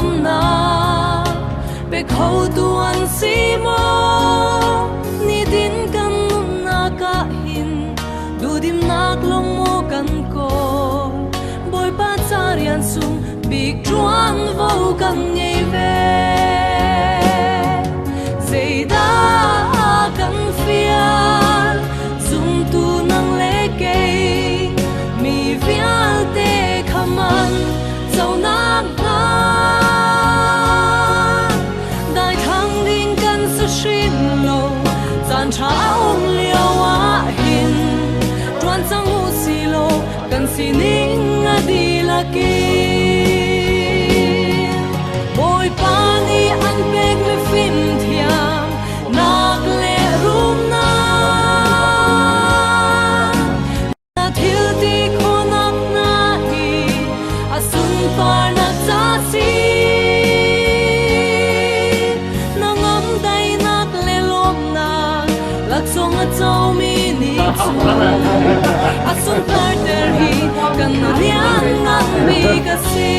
Hnangamnak pe khotu an si maw? Nitin kan nunnak ah hin duhdimnak lawng maw kan kawl? Bawipa ca rian sung bik ṭuanvo kan ngei ve. Zeidah kan fial? Zumtu nang le kei mi vialte kha man conak hnga daithlang ding kan si hrim lo caan ṭha a um lio ah hin ṭuan cang u si law kan sining a dihlak in Bawipa nih an pekmi fimthiam nak le rumnak Na thil ti khawhnak hna hi a sunparnak ca si. Na ngam daihnak le lawmhnak laksawng a comi nih cun a sunparter hi kan rian nganmi ka si.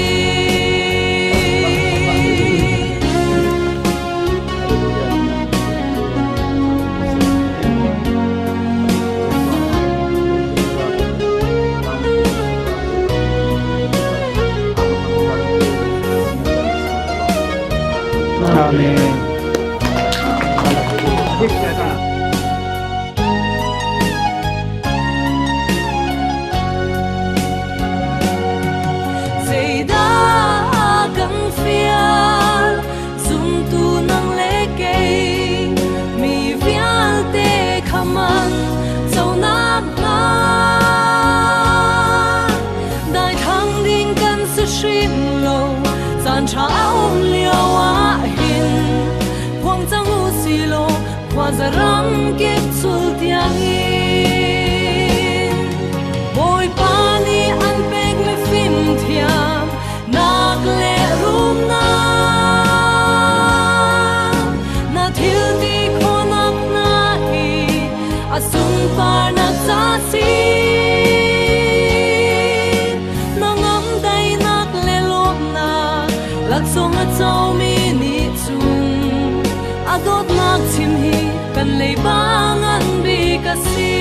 Amen. Zeidah kan fial Zumtu nang le kei mi vialte kha man conak hnga daithlang ding kan si hrim lo caan ṭha a um lio ah hin phuang cang u si law khuaza ram kip cul tiang in Bawipa nih an pekmi fimthiam nak le rumnak na thil ti khawhnak hna hi a sunparnak ca si na ngam daihnak le lawmhnak laksawng a comi nih cun a dawtnak chim hi kan leiba ngan bik a si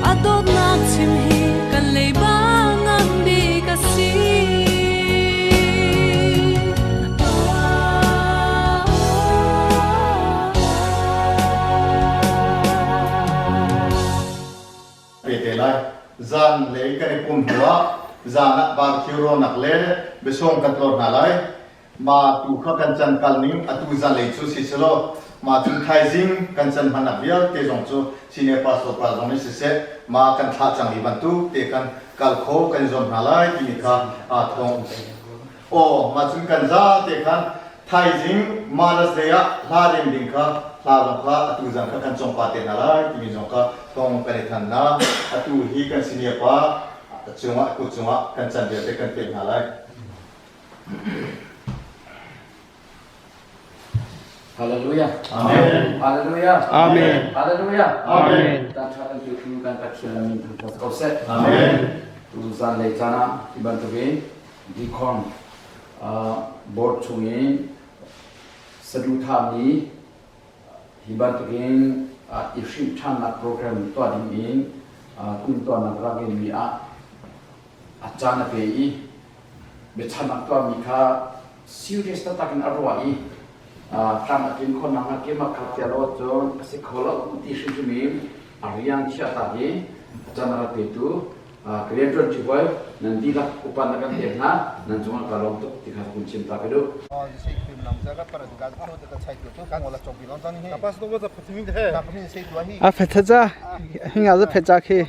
a dawtnak chim hi kan leiba ngan bik a si. Pe te lai. Zan lei kan i pum hnuah zan ah barbecue rawlnak le biasawm kan tlawr hna lai. Ma tu kha kan can kal ning atu zanlei cu si selaw ma cun thaizing kan can hmannak vialte zong cu senior pastor pa zong nih siseh ma kan thlah cang mi bantuk te khan kal kho kan i zuam hna lai timi kha aa thawng. Aw ma cun kan za te khan thaizing Mother's Day ah hla rem ding kha hla zong kha atu zan kha kan cong pa te hna lai timi zong kha thawng kan i than na atu hi kan senior pa cungah kut cungah kan can vialte kan pek hna lai. Hallelujah. Amen. Hallelujah. Amen. Hallelujah. Amen. Tan tha kan tu kan Pathian min thangthat ko seh. Amen. Tu zan lei caan ah hi bantukin deacon board chung i saduhthah mi hi bantukin i hrimh ṭhannak program tuah ding in timhtuahnak rak ngeimi ah a caan a pe i biachamnak tuahmi kha serious taktak in a ruah i tlam a tlin khawh nakhnga keimah kha tiah ruah cun a si kho lo ti hrimhrim in a rian chiahtak i a caan a rak petu ka rianṭuan ṭi hawi nan dihlak upat na kan pek hna nan cungah ka lawm tuk ti kha kun chim ta ka duh. A phet cha hinga za phet cha khi.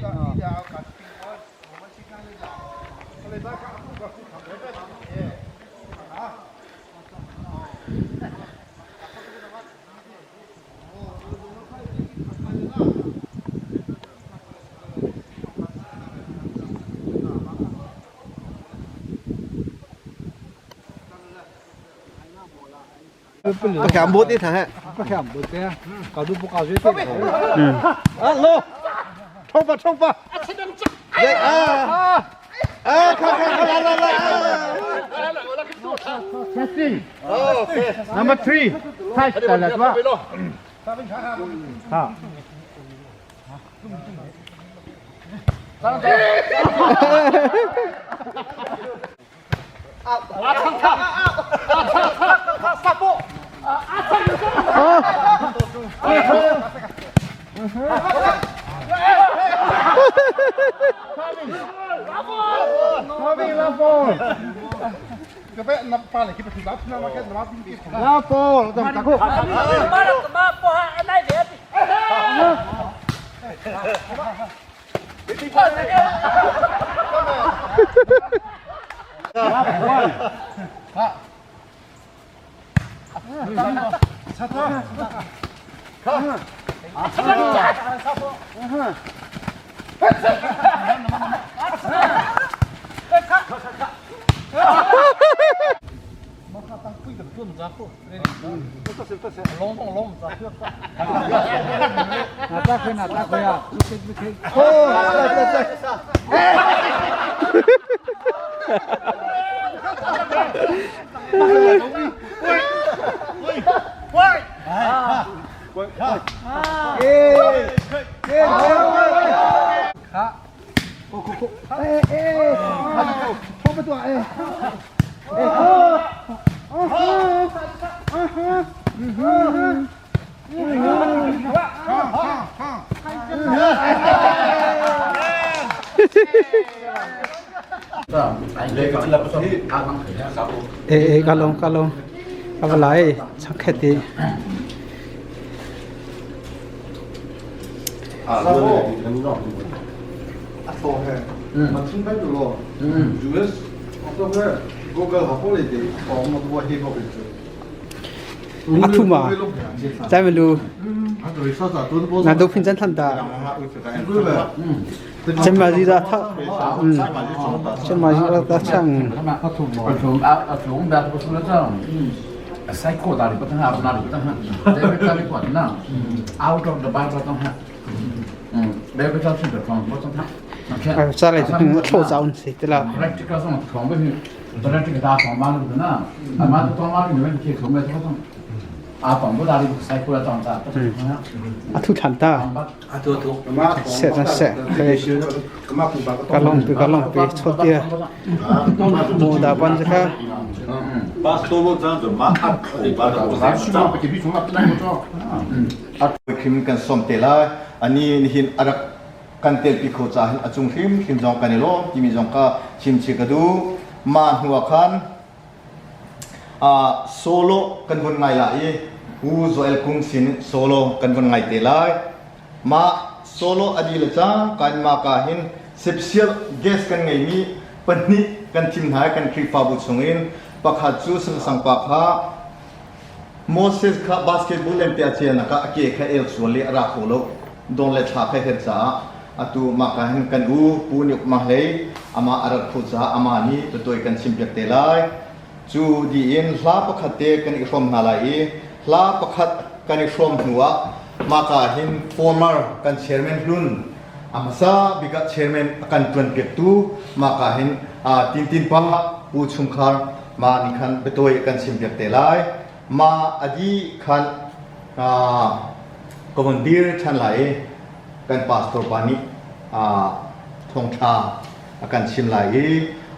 Testing. Number 3. 开始了是吧？好。 Eh eh kalong kalong abalai chakhet Athuma chai melu na do phin chan than ta chen ma ji da tha chen ma ji da chang Out of the Bible ต้องฮะเดี๋ยวไปชอบสิ่งแบบของต้องฮะ cha lai thlo chaun si te la practical ต้องของไปคือ practical ตาของบ้านดูนะอามาตัวมาหนึ่งเป็นเขียนของไปต้องอาปองบุตรไซโคละต้องตาต้องฮะ athu than ta se na se kalong pi kalong pi chotia mo da pan kha Khim kan som te lai ani nihin arak kan tel pi kho cha hin achung hrim hrim zong kan i lawm timi zong kha chim chi ka du ma hnuah khan solo kan vun ngai la i U Joel Kung sin solo kan vun ngai te lai ma solo adi le cang kan ma ka hin special guest kan ngei mi pahnih kan thim hna kan Khrihfabu chungin pakhat cu sang pa kha Moses kha basketball lente a cianak ah a ke kha el sual i a ra kho lo. Dong le thla kha her caah atu mah ka hin kan u Pu Ni Uk Mang Hlei amah a rat kho caah amah nih tutuai kan chimpiak te lai. Cu diin hla pakhat te kan i hrawm hna lai i hla pakhat kan i hrawm hnu ah mah ka hin former kan chairman hlun a hmasa bik ah chairman a kan ṭuanpiaktu mah ka hin Tintin pa Pu Chungkhar Mah nih khan biatawi a kan chimpiak te lai. Mah a dih khan ka vun dir ṭhan lai i kan pastor pa nih thawngṭha a kan chim lai i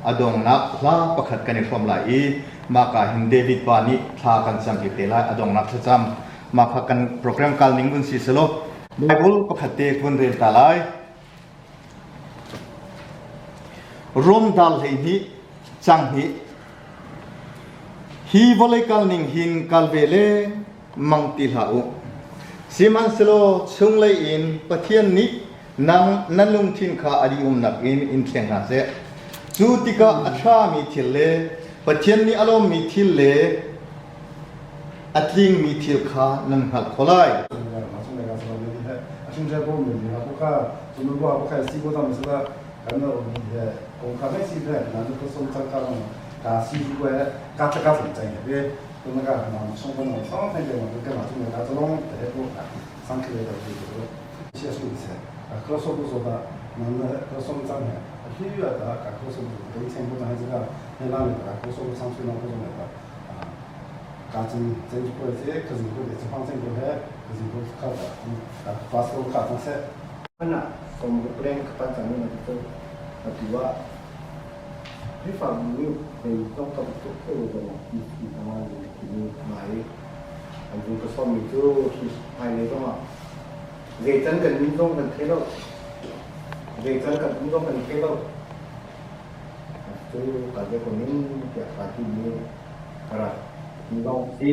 a donghnak hla pakhat kan i hrawm lai i mah ka hin David pa nih thla kan campiak te lai a donghnak thlacam. Mah kha kan program kal ning vun si selaw Bible pakhat te vun rel ta lai. Rom dal 12 cang hnih. Hi vawlei kal ning hin kal ve le mang ti hlah u. Sihmanhsehlaw chunglei in Pathian nih nang nan lungthin kha a dihumnak in in thleng hna seh. Cu tikah a ṭhami thil le Pathian nih a lawmmi thil le a tlingmi thil kha nan hngalh khawh lai. ka cun ceng cu puai se ka zing ko le chafang ceng ko he ka zing ko kha ka class ko kha cang seh. Hmanh ah 60 leng ka phan cang i cu atu ah Khrihfabu nih zei zong ka tuk ko zong mi hna timi ngai an vun ka sawmmi cu hi hmailei zongah zei can kan min zong kan thei lo, zei can kan um zong kan thei lo. Cu ka bia ko ning tiah kaa timi ka rak mi zong a si.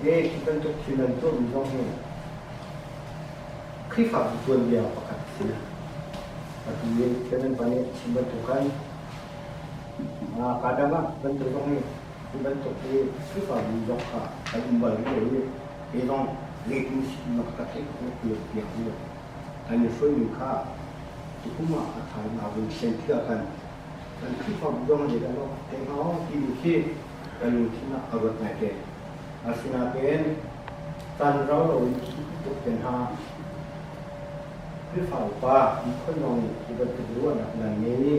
Hi bantuk thil nan tuahmi zong hi Khrihfabu tuanbia pakhat a si. Atu i Chairman pa nih a chim bantuk khan kaa dang ah bantuk zong hi hi bantuk hi Khrihfabu zong kha kan um bal rih lo i hi zong zeitin si ka theih khawh tiah kan i hruaimi kha tukum ah a ṭha in aa vun thlen tikah khan kan Khrihfabu zong nih kan rak theih hnga timi khi kan lungthin ah a ruat ngaite. Asinain caan rau loin tuk te hna Khrihfa upa miphun zong nih hi bantuk ruahnak nan ngei i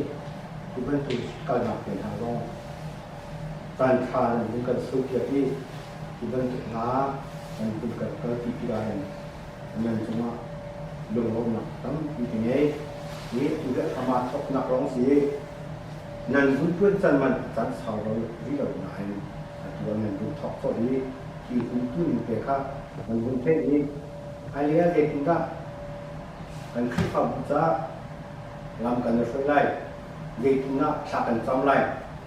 hi bantuk kalnak te hna zong caan ṭha nan vun kan surpiak i hi bantuk hna nan vun kan kalpi tikah hin nan cungah lunglawmhnak tampi ka ngei. Hi atu hi a hram aa thawknak lawng si. Nan vun ṭuan can man caan sau lo rih lo nain atu ah nan vun thawk colh i hi umtu ning te kha nan vun theih i hmailei ah zeitindah kan Khrihfabu caah lam kan i hruai lai, zeitindah thla kan cam lai,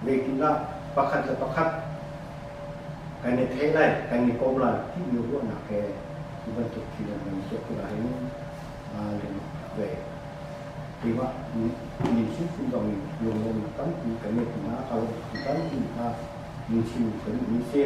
zeitindah pakhat le pakhat kan i thei lai, kan i kom lai timi ruahnak he hi bantuk thil an van tuah tikah hin lung ve. Keimah min hrimhrim zong in lunglawmnak tampi kan ngeih hna, ka lungthin tampi hna min chim ka duhmi si.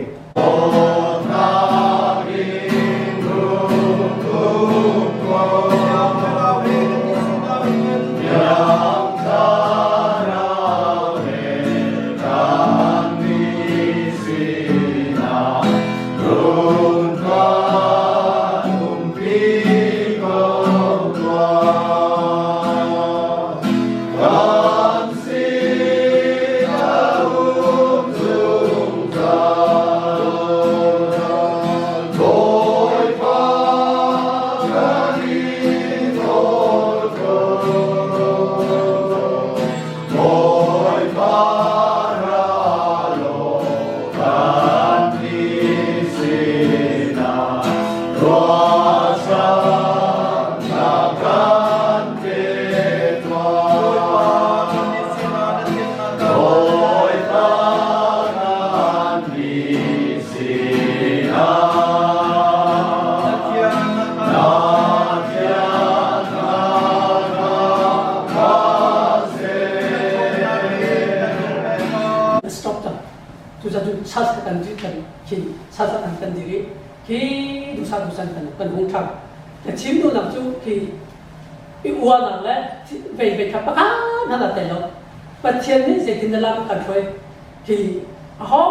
Stop cang. Cucaah sasa kan kan khi sasa kan kan dir i khi dusa dusan kan kan hung ṭhang. Ka chim duhnak cu khi i uanak le vei vei kha pakhat hmanh a tel lo. Pathian nih zeitin dah lam kan hruai khi aho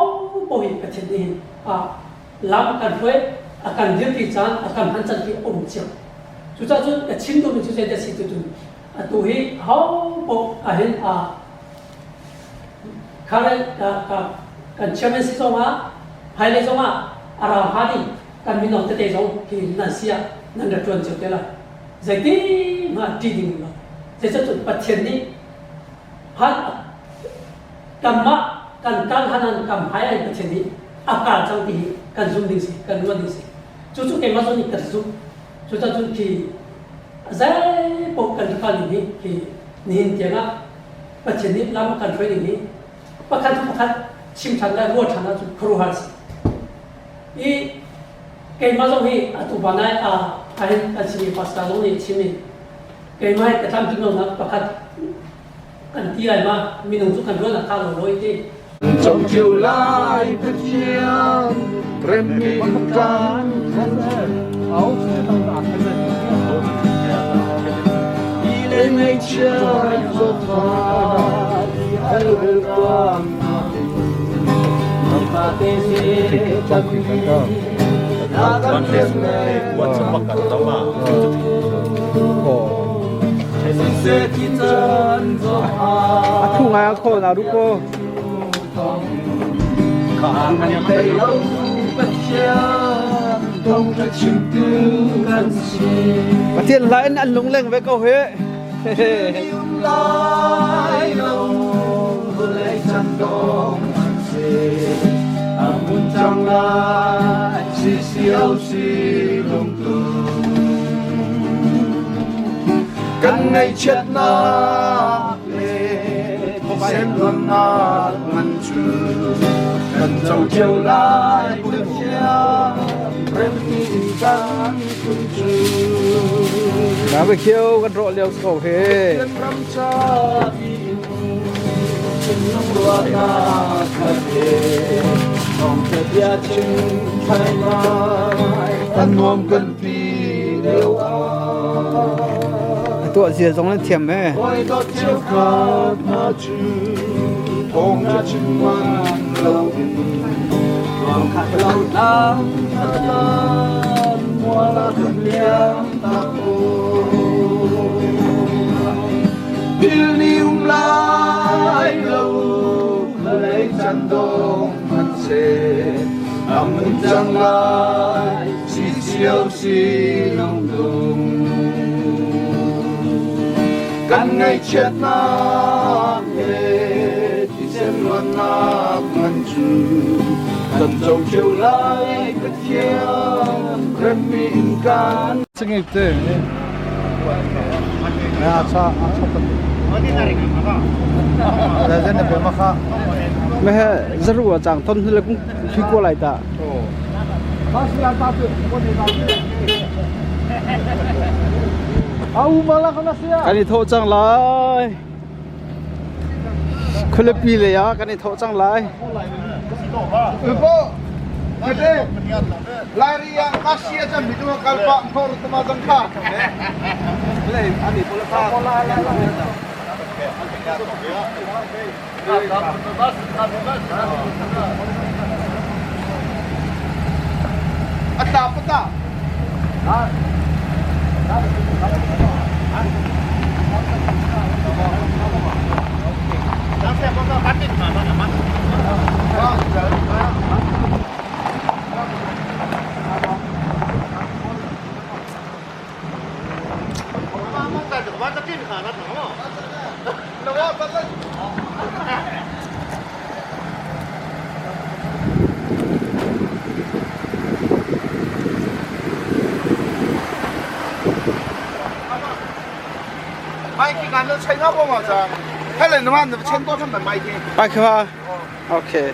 paoh hi Pathian nih hin lam kan hruai a kan dirpi caan a kan hman caan khi a um cio. Cucaah cun ka chim duhmi cu zeidah si tucun atu hi aho paoh ahhin current kan chairman si zongah hmailei zongah a rau hnga ding kan mino tete zong hi nan si ah nan ra ṭuan cio te lai. Zeiti hmanh ṭih ding um lo. Zeicahcun Pathian nih han kanmah kan kal hanan kam hmai ah Pathian nih a kal cang ti hi kan zum ding si, kan ruah ding si. Cucu keimah zong nih ka zumh. Cucacun khi zei paoh kan kal ning hi khi nihin tiangah Pathian nih lam a kan hruai ning hi pakhat cu pakhat chim ṭhan le ruah ṭhan ahcun khuaruahhar a si. I keimah zong hi atu van ah ahin kan simi pastor zong nih chim i keimah hi ka tlamtling lonak pakhat kan ti lai ma minung cu kan ruahnak kha lo lo i ti. Congcio lai Pathian remmi kan le ngaihchia zawtfah al tuam Mate se tampi na kan A thu ngai a kho na ru ko. Kan lo Pathian thawngṭha chimtu kan si. Pathian lai in an lungleng ve ko hi. Um lai lo vawlei chan dong an si. A hmun cang lai CCOC lungtu. Kan ngaihchiatnak le semnak man cu kan co cio lai Pathian remmi in kan kun cu. Barbecue kan rawh lio ko hi. Pathian ram ca in thinlung ruahnak khat he thawngṭha bia chim thai lai an nuam kan pi lio ah. Tuah zia zong nan thiam e. Hawi dawt cheukhat hna cu thawngṭha chim man lo in tuangkhat lo tlang khat mual a kan liam tak ko. Bil ni um lai lo vawlei can dong hmanhseh a mun cang lai si cio si lungdung. Kan ngaihchiatnak le thisen luannak man cu kan co cio lai Pathian remmi in kan Singit te. Ya cha a cha ta. La zen pe ma kha. Me he zaru a chang ton le kung phi ko lai ta. Kan i thawh cang lai. Khualipi lei ah kan i thawh cang lai. Okay.